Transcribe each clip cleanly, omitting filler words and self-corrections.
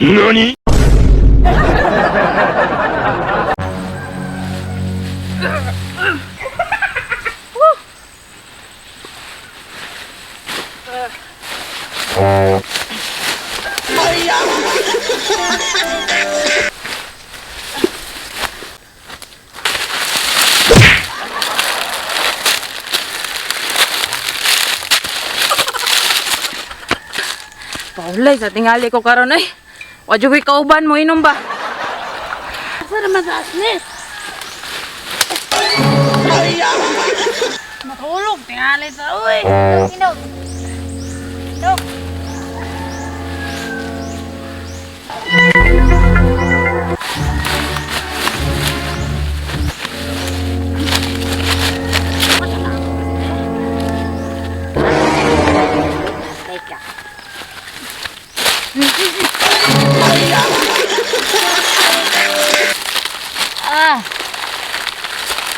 NANI? Paulay sa tingali ko karon ay. Wa jud ko'y kauban mo inom ba? Asa naman sa asnes? Matulog, tingali sa uy. Inom. Inom. Teka. Ah.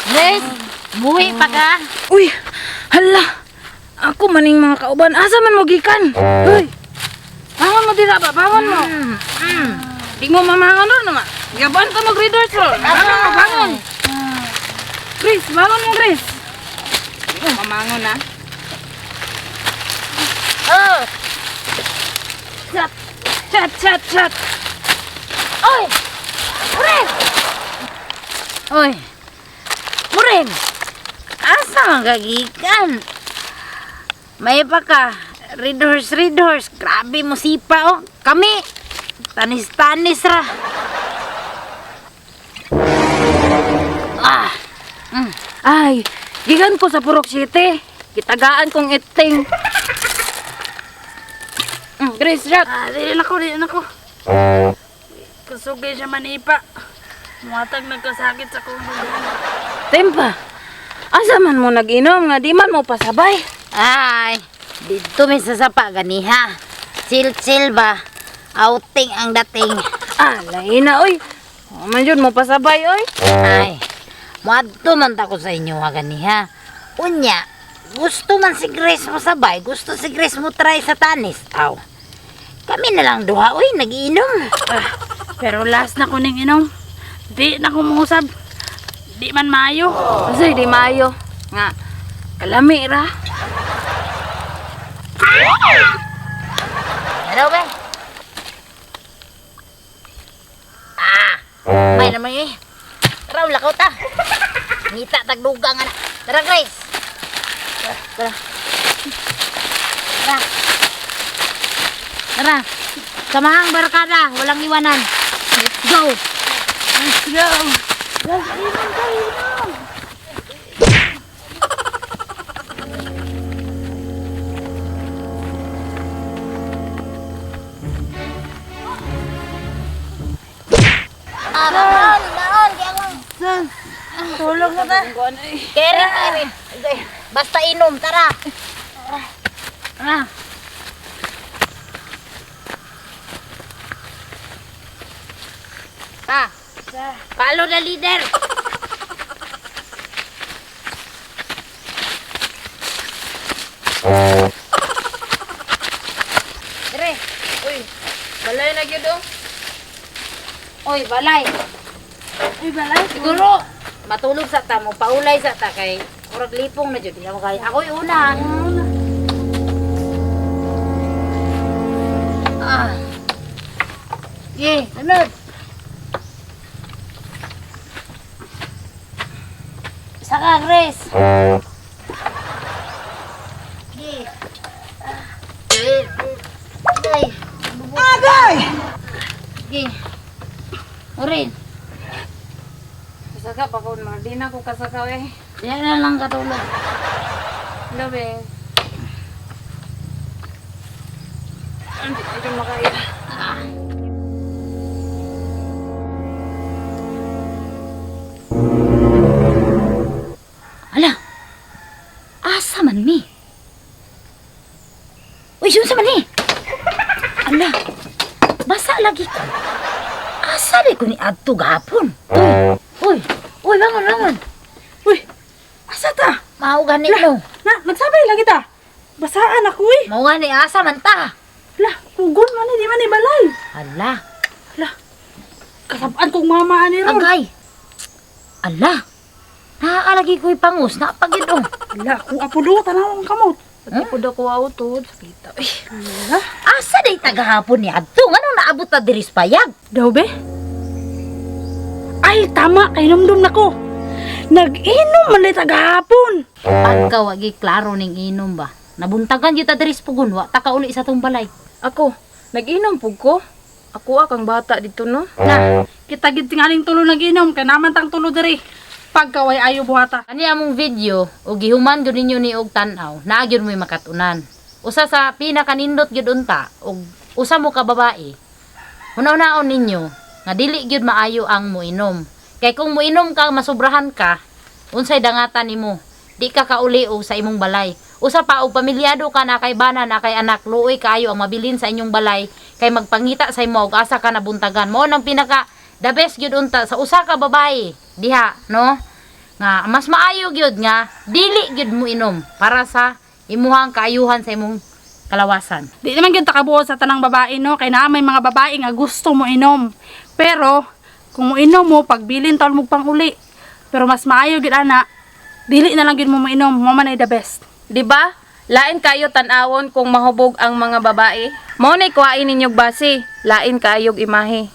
Grace, buhi pa ka? Uy, hala. Ako maning mga kauban. Asa man mo gikan? Uy. Bangon mo dira ba? Bangon mo. Di mo mamangon ron naman. Gabaan ka mag readers ron. Bangon mo, bangon. Grace, bangon mo, Grace. Di mo mamangon ah. Oh. Chat, chat, chat, chat. Oy! Muren! Oy! Muren! Asa man kagikan? May pa ka. Red horse, red horse. Grabe mo sipa, oh. Kami! Tanis-tanis ra. Ah! Ay, gikan ko sa Purok City. Gitagaan kong iting. Grace, chat. Ah, dili na ko, dili na ko. Kusugay siya manipa. Muhatag nagkasakit sa kong Tempa. Asa man mo nag-inom nga di man mo pasabay. Ay! Dito may sasapa ganiha. Chill-chill ba? Outing ang dating. Ah, lahi na oy. O man jud mo pasabay oy. Ay, muadto man ta ko sa inyo ha ganiha. Unya, gusto man si Grace mo sabay, gusto si Grace mo try sa tanis. Aw. Kami na lang duha, uy, nagiinom. Pero last na ko ning inom. Di na ko muusab. Di man maayo. Kasi di maayo. Nga, kalami ra. Ano ba? Ah, may naman eh. Tara, lakaw ta. Ngita tagdugang ana. Tara, Grace. Tara. Tara. Tara. Samahang barkada, walang iwanan. Let's go. Let's go. Ah, baon, baon, kaya akong Tulog na ta. Kere, kere. Basta inom, tara. Tara. Pa. Follow the leader. Dire. Uy, balay na gyud oh. Oy, balay. Ay, balay. Siguro matulog sa ta mo, paulay sa ta kay murag lipong na jud di na mo kaya. Ako'y una. Ah. Ye, sunod. Saka, Grace. Ye. Ah. Agay. Agay! Ye. Orin. Kasaka pa ko, di na ko kasaka eh. Diyan na lang katulog. Gabi. Hindi ko makaya. Ala, asa man mi? Uy, saan man ni? Ala, basa lagi ko. Asa di ko ni adto gahapon? Uy, uy, uy, bangon, bangon. Uy, asa ta? Mao gani no. Na, nagsabay lagi ta. Basaan ako eh. Mao gani asa man ta. Lah, kugon man ni, di man ni balay. Ala, Kasabaan kong mama ani ron. Agay. Ala. Nakakalagi ko'y pangus. Napagid oh. Ala, ako apo do, tanaw ang kamot. Pati po daw ko autod. Sakita. Ay, Asa day tagahapon ni adto? Nganong naabot ta diri sa payag? Daw be? Ay, tama, kay numdum nako. Nag-inom man day tagahapon. Pagka wagi klaro ning inom ba. Nabuntagan gyud ta diri sa pugon, wa ta kauli sa tong balay. Ako, nag-inom pug ko. Ako ah, kang bata dito no. Na, kita gid tingaling tulo nag-inom kay naman tang tulo diri. Pagkaway ayo buhata. Kani among video og gihuman gyud ninyo ni og tan-aw, naa gyud mo'y makatunan. Usa sa pinakanindot gyud unta og usa mo ka babae. Una-unaon ninyo nga dili gyud maayo ang moinom. Kay kung moinom ka masubrahan ka, unsay dangatan nimo? Di ka kauli og sa imong balay. Usa pa og pamilyado ka na kay bana na kay anak, luoy kaayo ang mabilin sa inyong balay kay magpangita sa imo og asa ka nabuntagan. Mao nang pinaka the best gyud unta sa usa ka babae diha, no? Nga mas maayo gyud nga dili gyud mo inom para sa imuhang kaayuhan sa imong kalawasan. Di naman gyud ta kabuot sa tanang babae no, kay naa may mga babae nga gusto mo inom. Pero kung moinom mo pagbilin taon mo pang uli. Pero mas maayo gyud ana, dili na lang gyud mo moinom, mo man ay the best. Di ba? Lain kayo tan-awon kung mahubog ang mga babae. Mao nay kuhain ninyog base. Lain kayog imahe.